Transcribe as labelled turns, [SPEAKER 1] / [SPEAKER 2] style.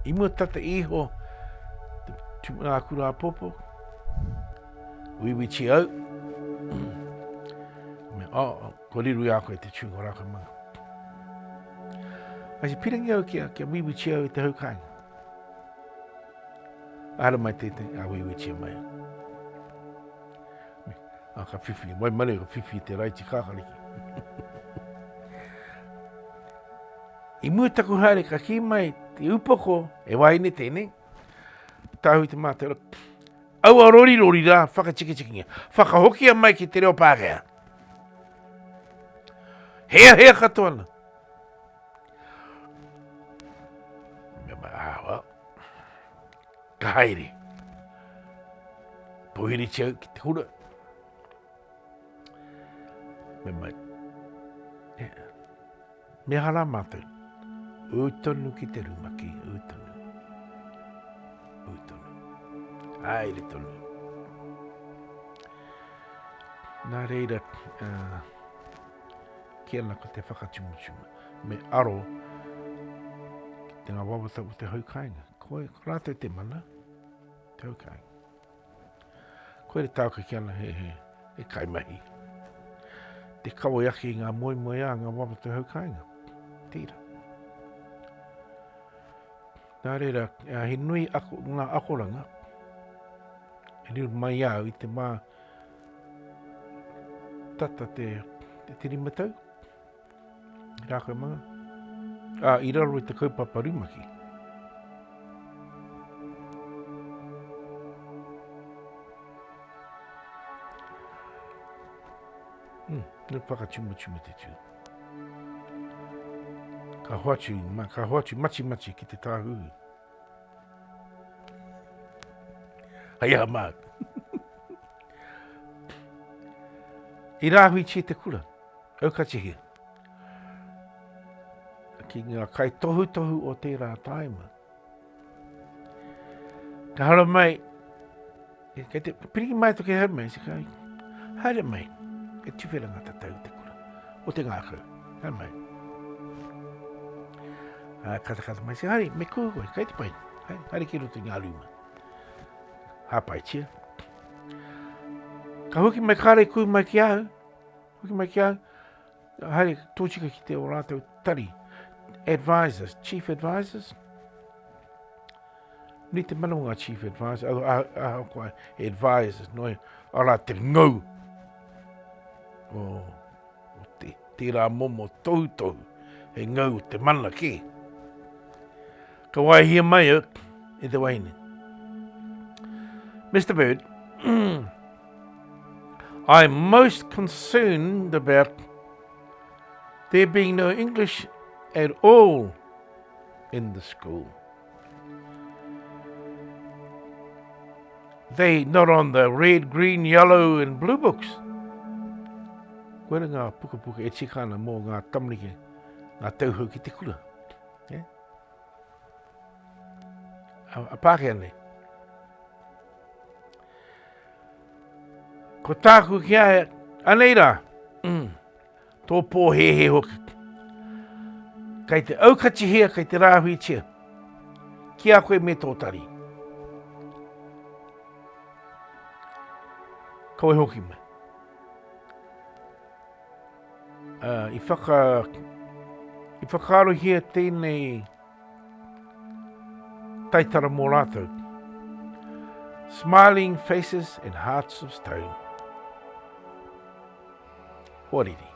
[SPEAKER 1] I mua tata iho te ngā kura āpōpō, uiuitia au, me, oh, oh, kua riro i a koe te tūnga o Rākaumanga. Ai se pirangi au kia, kia uiuitia au i te hau kāinga. Haere mai tētahi, a uiuitia mai. A ka whiwhi, waimarie ka whiwhi i te raiti kākariki. I mua taku haere ka kī mai te upoko, e wahine tēnei, tāhu i te mātauranga, aua rorirori rā whakatikitikingia, whakahokia mai ki te reo Pākehā. Heahea katoa ana. Mea mai, ah, well, ka haere. Pōhiritia au ki te kura. Me mai, e, me aha rā mātou? Ū tonu ki te rumaki, ū tonu. Ū tonu. Haere tonu. Nā reira, uh, ki ana ko te whakatumutumu. Me aro ki te ngā wawata o te hau kāinga. Ko, ko rātou te mana, te hau kāinga. Koe re tāka ki ana he, he, he kaimahi. Te kawe ake i ngā moemoeā, ngā wawata hau kāinga. Tērā. Nā reira, he nui ako, ngā akoranga, e riro mai au i te wā tata te, te, te rimatau, Rākaumanga. Ā, i raro i te kaupapa rumaki. Mm, no whakatumutumu te tū. Ka hoatu, ka hoatu matimati ki te tāhuhu. Hei aha māku. I rāhuitia te kura. Aukatihia. Ki ngā kaitohutohu o tērā tāima. Ka hara mai, kei te piriki mai toke haere mai, kai, haere mai, e tuwhera ngā tatau te kura, o te ngākau, haere mai. Ā, kata kata mai, se haere, me kuhu koe, kei te pai, haere, haere ki roto i ngā rūma. Hāpaitia. Ka hoki mai kāre kuhu mai ki ahau, Hoki mai ki au, haere tōtika ki te o rātou tari. Advisors, chief advisors. Nui te mana o ngā chief advisors, ahakoa advisors, noi, arā te ngau o, o te, tērā momo tohutohu, he ngau o te mana kē. Ka waehia mai au e te wahine. Mr Bird, I'm most concerned about there being no English at all in the school. They not on the red, green, yellow and blue books. Koira ngā pukapuka e tika ana mō ngā tamariki, ngā tauhou ki te kura. Yeah? A, a Pākehā nei. Ko tāku ki a ia, anei rā, mm, tō pōhēhē hoki. Kei te aukatihia, kei te rāhuitia, ki a koe me tō tari. Kawe hoki mai. Uh, i whaka, i whakaarohia tēnei taitara mō rātou. Smiling faces and hearts of stone. Hoariri.